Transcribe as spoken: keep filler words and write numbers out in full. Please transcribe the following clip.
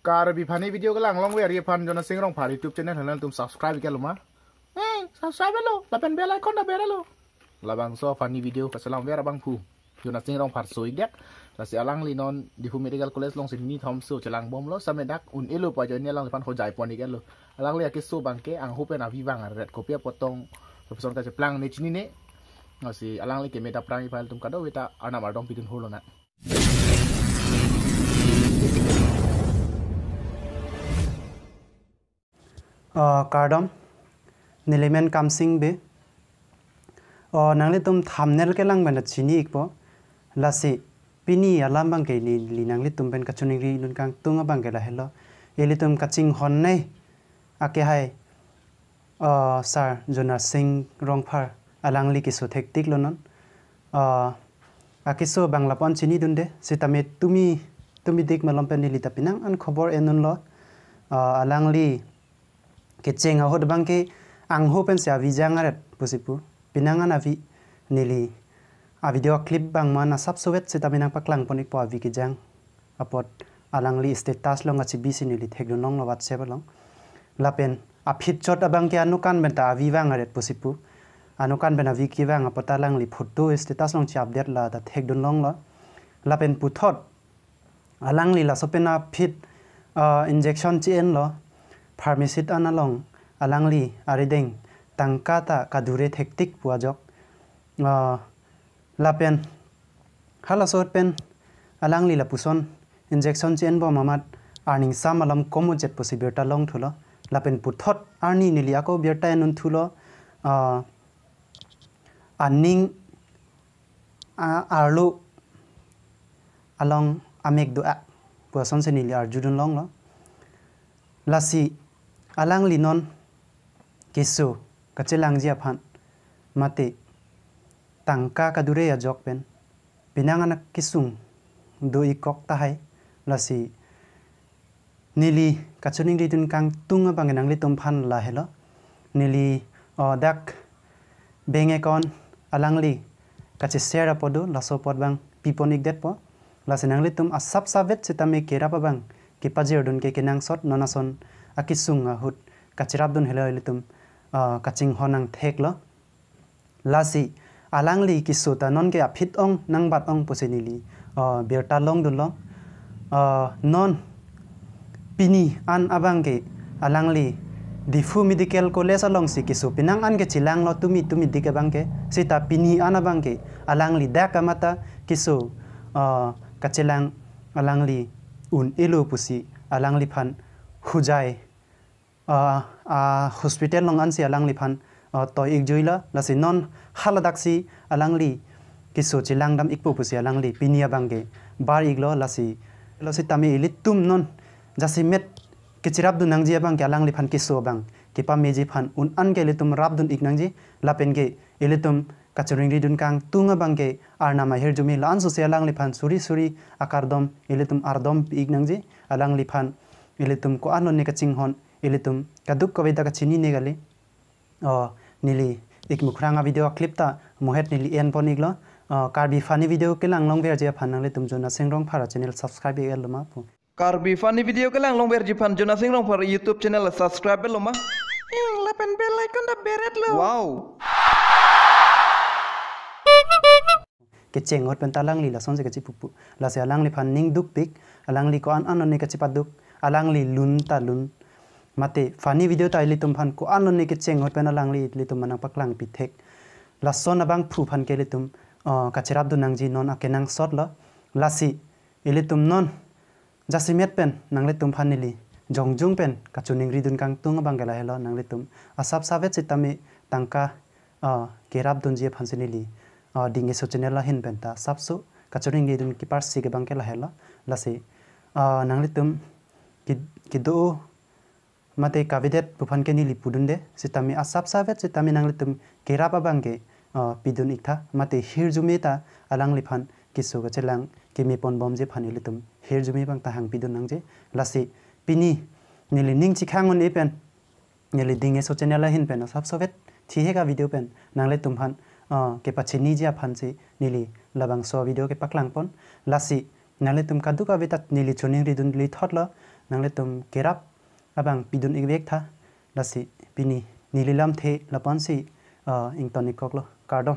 Karbi funny video kelang longverji aphan Jonasing Rongphar YouTube channel nanglitum subscribe iklo ma? Eh, subscribe lo, lapen bell icon ta berlo. Labangso funny video kachelang ver abangphu Jonasing Rongphar so-ik det. Lasi alangli non Diphu Medical College alongsi nithom so chelangbomlo, same dak un-elo pu ajoine alangliphan hojai pon-iklo. Alangli akeso abangke angho pen avi vangret, kopi apot tong professor kacheplang ne chinine. Lasi alangli keme ta aphrang ipal tum kadokave ta arnam ardom pidun holo na. Oh, kardom, nelimen Kamsing Bey. Oh, nanglitum thumbnail kelang pen ta chini-ikpo. Lasi pini alam abangke neli nanglitum pen kachiningridun kangtung abangke lahelo. Ilitum kachinghon nei akehai, uh, Sir Jonasing Rongphar, alangli keso thektiklo non. Uh, akeso abang lapu-an chinidunde, sitame tumi, tumidik malom pen neli ta penang an khobor en-unlo. Uh, alangli kecheng ahut abangke angho pensi avi jangret pusi pu. Penang an avi, neli a-video clip abang ma asap sovet sitame nangpaklang pon-ikpo avi kejang apot. Alangli status along kachebisi neli thekdun longlo WhatsApp along. Lapen aphit chot abangke anukan pen ta avi vangret pusi pu. Anukan pen avi kevang apot alangli photo status along che-update la ta thekdun longlo. Lapen puthot alangli laso pen aphit, uh, injection che-enlo pharmacist an along, alangli arideng tangka ta kadure thektik pu ajok. Uh, lapen halaso pen alangli lapuson injection che-enbom amat arning sam alam komujet pusi birta longthulo. Lapen puthot arni neli ako birta en-unthulo, uh, aning a-, arlo along amek do-a pu asonsi neli arjudun longlo. Lasi alangli non keso kachelangji aphan mate tangka kadure ajok pen penang an akesung do-ikkok tahai. Lasi neli kachiningridun kangtung abang nanglitum aphan lahelo. Neli, oh, dak bank account alangli kache-share apot do, laso apot abang pipon-ikdetpo. Lasi nanglitum asap savet sitame kerap abang kepajirdun ke kenangsot, non ason akesung ahut kacherapdun helo ilitum, uh, kachinghon nangtheklo. Lasi alangli keso ta nonke aphit ong nangbat ong pusi neli, uh, birta longdunlo. Uh, non pini an abangke alangli Diphu Medical College alongsi keso penang an kechelanglo tumi tumidik abangke. Sita pini an abangke alangli dak amat ta keso, uh, kachelang alangli un-elo pusi alangliphan hojai, ah, ah, hospital along ansi alangliphan, ah, toi-ikjuilo. Lasi non haladaksi alangli keso chelangdam-ikpo pusi alangli pini abangke bar-iklo. Lasi, lasi tame ilitum non jasemet kecherapdun nangji abangke alangliphan keso abang kepameji aphan un-an ke ilitum rapdun-ik nangji. Lapen ke ilitum kachiningridun kangtung abangke arnam ahirjume la-an sose alangliphan suri suri akardom ilitum ardom pi-ik nangji. Alangliphan ilitum ko-an lone kachinghon, ilitum kadokave ta kachinine kali. Oh, neli ik mukrang a-video clip ta mohet neli enpon-iklo. Oh, Karbi funny video kelang longverji aphan nanglitum Jonasing Rongphar channel subscribe iklo ma pu. Karbi funny video kelang longverji aphan Jonasing Rongphar YouTube channel subscribe lo ma? Ing, lapen bell icon ta beretlo. Wow. Kecheng ahut pen ta alangli lasonsi kachepupu. Lasi alangliphan ning dukpik, alangli ko-an an lone kachepaduk, alangli lun ta lun. Mate funny video ta ilitum aphan ko-an lone kecheng ahut pen alangli ilitum aphan nangpaklang pithek. Lason abangphu aphan ke ilitum, uh, kacherapdun nangji non akenangsotlo. Lasi ilitum non jasemet pen nanglitum aphan neli jongjung pen kachiningridun kangtung abangke lahelo, nanglitum asap savet sitame tangka, ah, kerapdunji aphansi neli, ah, Ding Eso channel ahin pen ta asapso kachiningridun keparsik abangke lahelo. Lasi, ah, nanglitum ke-, kedo mate kavedet pu aphan ke neli pudunde, sitame asap savet sitame nanglitum kerap abangke, ah, pidun-iktha, mate hirjume ta alangliphan keso kachelang kemeponbomji aphan ilitum hirjume abang ta hangpidun nangji. Lasi pini neli ning chekhang un-e pen neli Ding Eso channel ahin pen asapso vet thihek a-video pen nanglitum aphan, ah, kepachiniji aphansi neli labangso video kepaklangpon. Lasi nanglitum kadokave ta neli chiningridun lithotlo, nanglitum kerap abang pidun ik vek tha. Lasi pini neli lamthe lapu-ansi, ah, ington ik koklo, kardom.